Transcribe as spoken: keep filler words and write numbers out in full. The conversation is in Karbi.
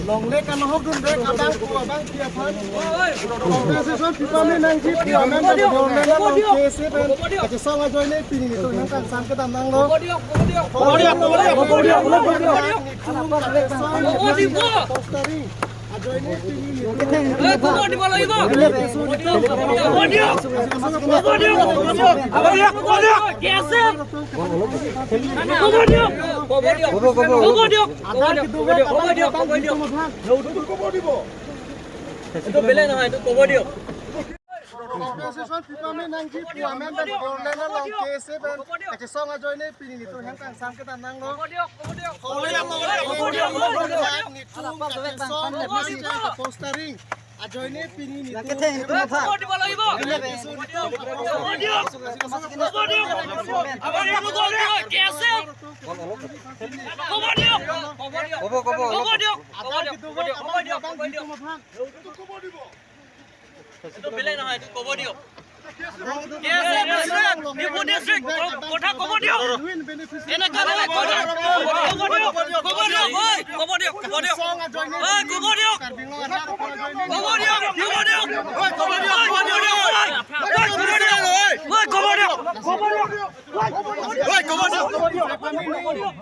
Longle kanohok dunde kadang pu abang pi aphan. Compensation pipa me nangji pu amen pen government along K S A pen kachesong ajoine pini nelitum hem kangsam kedam nanglo. Ajoine pini nelitum Compensation pipa me nangji pu amen pen government along K S A pen kachesong ajoine pini nelitum hem kangsam kedam nanglo. Nelitum kachesong postering ajoine pini nelitum K S A president, Diphu district, কথা ক'ব দিয়ক। এনেকা বেলেগ ক'ব দিয়ক। ক'ব দিয়ক, ঐ, ক'ব দিয়ক, ক'ব দিয়ক। ঐ, ক'ব দিয়ক। ক'ব দিয়ক, ক'ব দিয়ক। ঐ, ক'ব দিয়ক, ক'ব দিয়ক। ঐ, ক'ব দিয়ক। ঐ, ক'ব দিয়ক।